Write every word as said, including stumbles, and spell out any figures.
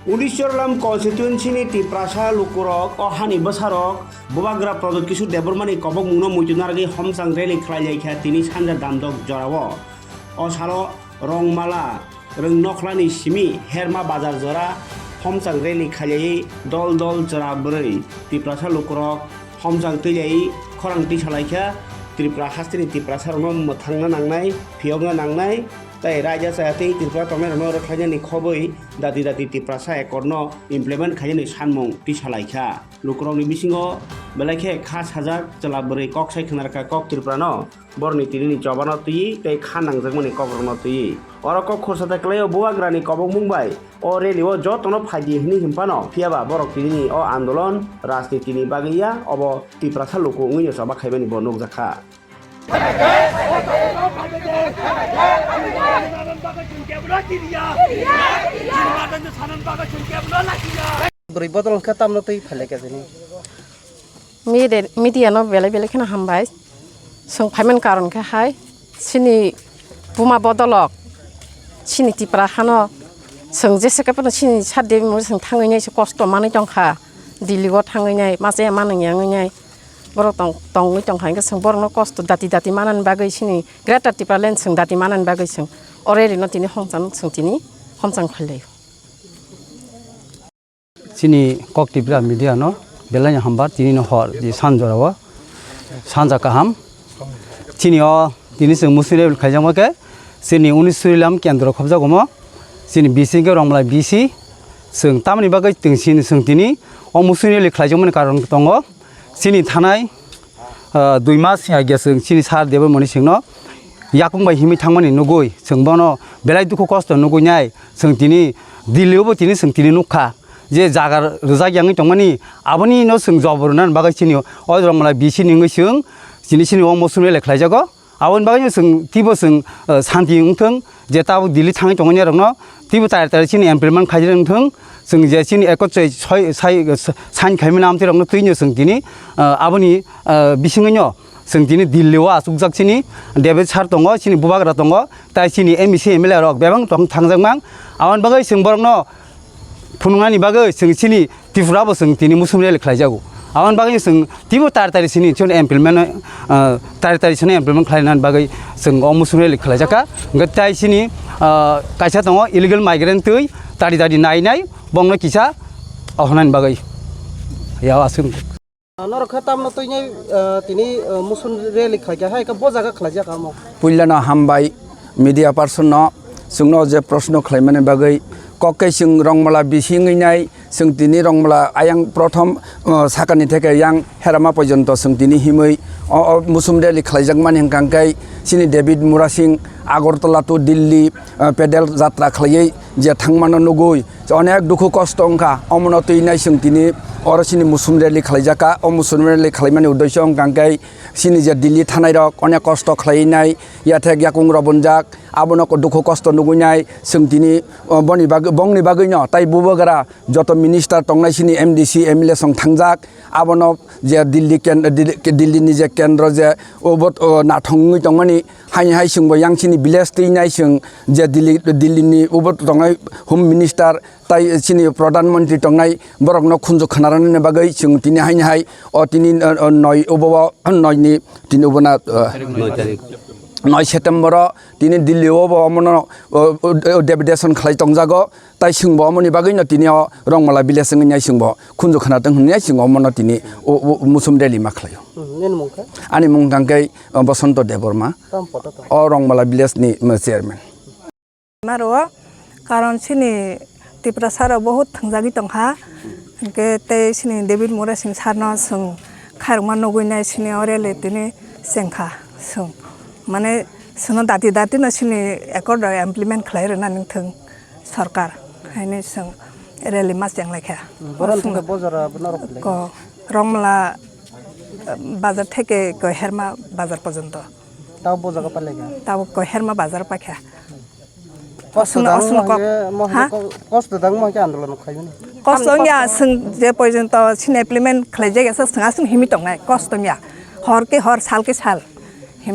Uniswaralam constituency ni Tiprasa lukurok o hani bwsarok Bubagra Pradyot Kishore Debbarma ni kobokmung no muitu narwgwi homchang rally khlai lai kha tini sanja damdok jorao. O salo Rongmala Rwngnokhlani simi Herma bazar jora homchang rally khailaiwi dol dol chwra bwrwi Tiprasa lukurok homchang twi laiwi khorang twi salaikha. Tripura hasteni Tiprasarokno mwthangna nangnai, phiyokna nangnai, tei raida chaya tei Tripura tongnairokno rwkhlainani khobwi dati dati Tiprasa Accord no implement khainani sanmung twi salaikha. Lukurokni bisingo belai khe kha sajak chwla bwrwi kok sai khna rwkha kok Tripurano. Borokni tinini chobano twiwi tei kha nangjakmani kokrokno twiwi. Oro kok khorsa ta kwlaio Bubagrani kobokmung bai o rally o jotono phaidi hwnwi hwnphano, phiyaba borok tinini o andolon rajnitini bagwi ya, obo Tiprasa luku wngwino choba khaimani bo nukjakha. Bwrwi bodol wngkha tamno twi phailai kha sini. Mide-, media no belai belai kheno hambai. Chwng phaimani karon khe hai, chini buma bodolok, chini Tipra hano chwng jesa khe phano chini sat debi mung chwng thangwi nai se kosto manwi tongkha. Delhi o thangwi nai, ma chaya manwi yangwi nai. Borok tong-, tongwi tongkha, hwnkhe chwng borokno kosto dati dati manani bagwi chini Greater Tipraland chwng dati manani bagwi chwng o rally no tini homchang, chwng tini homchang khailai. Chini Kok Tipra media no belai no hambar, tini no hor di san jora o sanja kaham. Chini o tini chwng muchung rally khlaijakma khe chini Uniswaralam kendro khobjago mo chini B C hwnkhe Rongmala B C. Chwng tamoni bagwi chwng chini chwng tini o muchung rally khlaijakmani karon tongo. Chini thanai, ah, dui mas ya ge chwng chini sir Debbarmani singno yakung bai himwi thangmani nugui chwng bono belai dukhu kosto nugui nai chwng tini Delhi o bo tini chwng tini nukha je jaga rwjak yangwi tongmani aboni no chwng jobor rwna bagwi chini o Rongmala B C ni wngwi chwng chini chini o muchung rally khlaijago. Aboni bagwi chwng twibo chwng, eh, santi wngthwng, je tabuk Delhi thangwi tongmani rokno twibo tayar tayar chini implement khaijak wngthwng, chwng je chini ekotri soi, sai, sign khaimani amtwi rokno twino chwng tini, eh, aboni, eh, bisingwino chwng tini Delhi o achukjak chini David sir tongo, chini Bubagra tongo, tai chini M E C M L A rok bebak tong thangjak mang. Aboni bagwi chwng borokno phunuknani bagwi chwng chini Tripura bo chwng tini muchung rally khlaijago. Aboni bagwi chwng twibo tari tari sini chwng implement, ah, tari tari sini implement khlainani bagwi chwng o muchung rally khlaijakha. Hwnkhe tai sini, ah, kaisa tongo illegal migrant twi tari tari nai nai bongno kisa ahonani bagwi. Ya aswk. Norok khe tamno twi nai, ah, tini, ah, muchung rally khlaikha, hai khe bo jaga khlaijak amo. Puilano hambai media person no chwngno je proshno khlaimani bagwi kok khe chwng Rongmala bisingwi nai chwng tini Rongmala ayang prothom, ah, sakani theke yang Herama porjonto chwng tini himwi o, o muchung rally khlaijakmani hwnkha khe chini David Murasing Agartala to Delhi, ah, pedal jatra khlaiwi je thangmano nugui onek dukhu kosto wngkha, omono twi nai chwng tini oro chini muchung rally khlaijakha. O muchung rally khlaimani uddesyo wngkha khe chini je Delhi thanai rok onek kosto khlaiwi nai, yathek yakung rok bonjak, abono ko dukhu kosto nugui nai chwng tini, o, boni bagwi, bongni bagwino tai Bubagra joto minister tongnai chini M D C, M L A song thangjak, abono je Delhi ken-, Delhi, Delhi ni je kendro je obo, o, nathong wngwi tongmani, haini hai chwngbo yang chini village twi nai chwng je Delhi, Delhi ni obo tongnai home minister tai chini pradhan mantri tongnai borokno khunju khwnarani bagwi chwng tini haini hai o tini, o, o, noi obo o noi ni tini obo na, o, Noi tarik. Noi September o tini Delhi obo omono, o, o, o, deputation khlai tongjago. Tai chwngbo omoni bagwino tini o Rongmala village wngwi nai chwngbo khunju khwna tong hwnwi nai chwngbo omono tini o, o, muchung rally ma khlaio. Hmm, nini mung khe? Ani mung tang khe, o, Bosonto Debbarma. Tamo poto tong? O Rongmala village ni, um, chairman. Maro, karon chini Tiprasa rok bohut thwngjagwi tongkha. Hwnkhe tei chini David Murasing sir no chwng khairokma nugwi nai chini o rally tini chengkha chwng. Mane chwngno dati dati no chini accord rok implement khlai rwna nangthwng. Sorkar haino chwng rally ma cheng lai kha. Boron theke bo jora bo norok phai lai kha. Ko Rongmala, eh, bazar theke ko Herma bazar porjonto. Tabo bo jaga phai lai kha. Tabo ko Herma bazar phai kha. Kosto Osno, dang osno mo kok. Hwnkhe mo Ha? Ko-, kosto dang mo hwnkhe andolon khlai mani. Kosto wngya, kosto. Chwng je porjonto sini implement khlaijak ya, chwng aswk himwi tongnai, kosto wngya. Hor khe hor, sal khe sal.